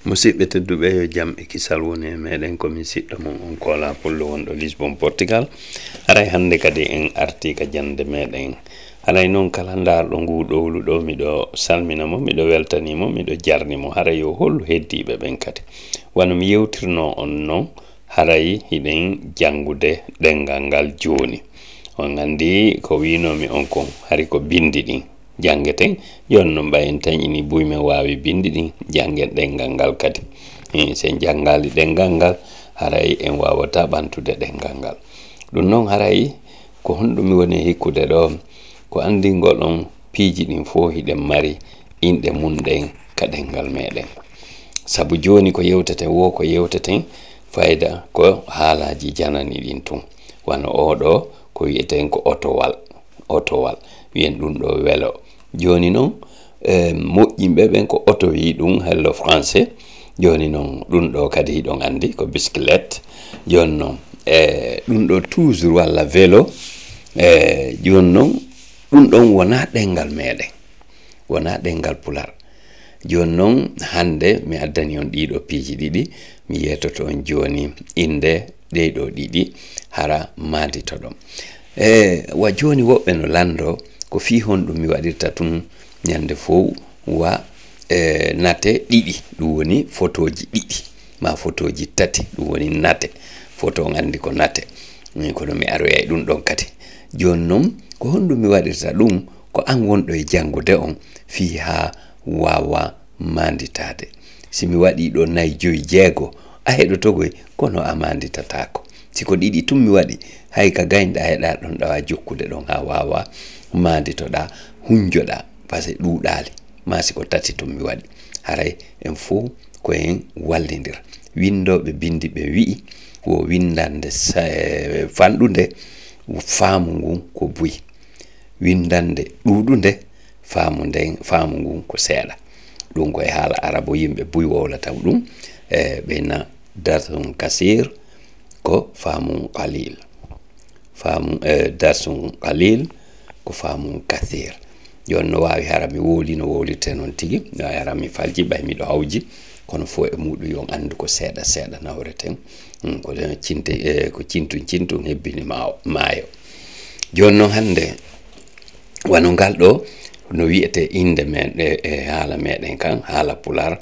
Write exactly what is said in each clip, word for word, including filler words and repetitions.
Musidɓe tedduɓe, yo jam e kisal woni e meɗen. Ko min siɗɗo mon on Kola Pullo wonɗo Lisbon, Portugal. Haray hannde kadi en artii ka jannde meɗen. Haray noon kala ndaarɗo nguu ɗowlu ɗoo, miɗo salmina mo, miɗo weltanii mo, miɗo jarni mo. Haray yo hollu heddiiɓe ɓen kadi. Wano mi yewtirnoo on noon, haray hiɗen janngude ɗemngal ngal jooni. On anndi ko wiinoomi on kon, hari ko binndi ɗin janngeten. Jooni noon, ɓay en taƴinii buy men waawi binndi ɗin, janngen ɗemngal ngal kadi. Hii, si en janngaali ɗemngal ngal, haray en waawataa ɓamtude ɗemngal ngal. Ɗum noon, haray ko honɗum mi woni e hikkude ɗoo? Ko anndingol on piiji ɗin fof hiɗen mari inɗe mun ɗen ka ɗemngal meɗen. Sabu jooni ko yewteten woo, ko yewteten fayda ko haalaaji janani ɗin tun. Wano oo ɗoo, ko wi'eten ko otowal. Otowal. Wi'en ɗum ɗoo welo. Jooni noon, eh, moƴƴinɓe ɓen ko oto wi'i ɗum, hello français. Jooni noon, ɗum ɗoo kadi hiɗon anndi ko bicyclette. Jooni noon, eh, ɗum ɗoo toujours walla vélo. Eh, jooni noon, ɗum ɗon wonaa ɗemngal meɗen. Wonaa ɗemngal Pular. Jooni noon, hannde mi addani on ɗii ɗoo piiji ɗiɗi, mi yeetoto on jooni innde ɗee ɗoo ɗiɗi, hara maanditoɗon. E wa jooni, woɓɓe no lanndoo ko fii honɗum mi waɗirta tun ñannde fow wa, e, nate ɗiɗi, ɗum woni fotooji ɗiɗi, maa fotooji tati, ɗum woni nate. Foto on anndi ko nate. Min kono mi aroyay ɗum ɗon kadi. Jooni noon, ko honɗum mi waɗirta ɗum? Ko an wonɗo e janngude on fii haa waawa maanditaade. Si mi waɗii ɗoo nayi, joyi, jeego, a heɗoto koy, kono a maanditataako. Si ko ɗiɗi tun mi waɗi, hay ka gaynɗa heɗa ɗon ɗawa jokkude ɗon haa waawa maanditoɗaa, hunjoɗaa, parce que ɗuuɗaali. Maa si ko tati tun mi waɗi, haray en fow ko en wallindira. Winndooɓe binndi ɓe wi'i, wo winndannde sa-, eh, fanɗunde, faamu ngun ko buy. Winndannde ɗuuɗunde, faamu nden, faamu ngun ko seeɗa. Ɗum ko e haala arabo yimɓe buy wowlata ɗum, e ɓe na darsun kasir ko faamu qalil. Faamu, e, darsun qalil ko faamu kasir. Jooni no waawi hara mi wowli no wowlirte noon tigi, no waawi hara mi falji ɓay miɗo hawji, kono fof e muɗum yon anndu ko seeɗa seeɗa nawreten. Hmm, ko ɗen cinte, e, ko cintun cintun hebbini maawo, maayo. Jooni noon hannde, wano ngal ɗoo, no wi'etee innde men, e, e haala meɗen kan, haala Pular,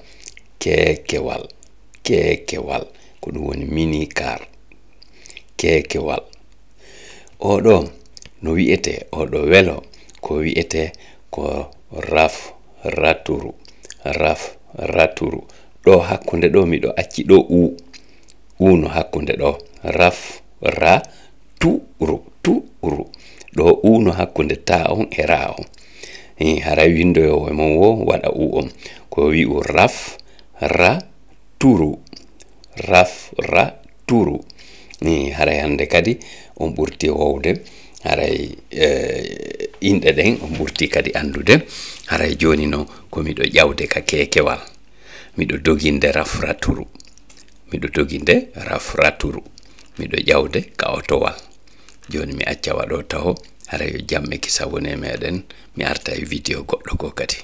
keekewal. Keekewal, ko ɗum woni mini car. Keekewal. Oo ɗoo, no wi'etee, oo ɗoo welo, ko wi'etee ko raf raturu. Raf raturu. Ɗoo hakkunde ɗoo, miɗo acci ɗoo u. U no hakkunde ɗoo. Raf ra tu ru, tu ru. Ɗoo u no hakkunde taa on e raa on. Hii, haray windoyoowo e mon woo waɗa u on. Ko wi'u raf ra turu. Raf ra turu. Hii, haray hannde kadi on ɓurti wowde. Haray, eh, inɗe ɗen on ɓurti kadi anndude. Haray jooni noon ko miɗo ƴawde ka keekewal. Miɗo doginde raf raturu. Miɗo doginde raf raturu. Miɗo ƴawde ka otowal. Jooni mi acca wa ɗoo taho, hara yo jam e kisal wone meɗen, mi arta e video goɗɗo goo kadi.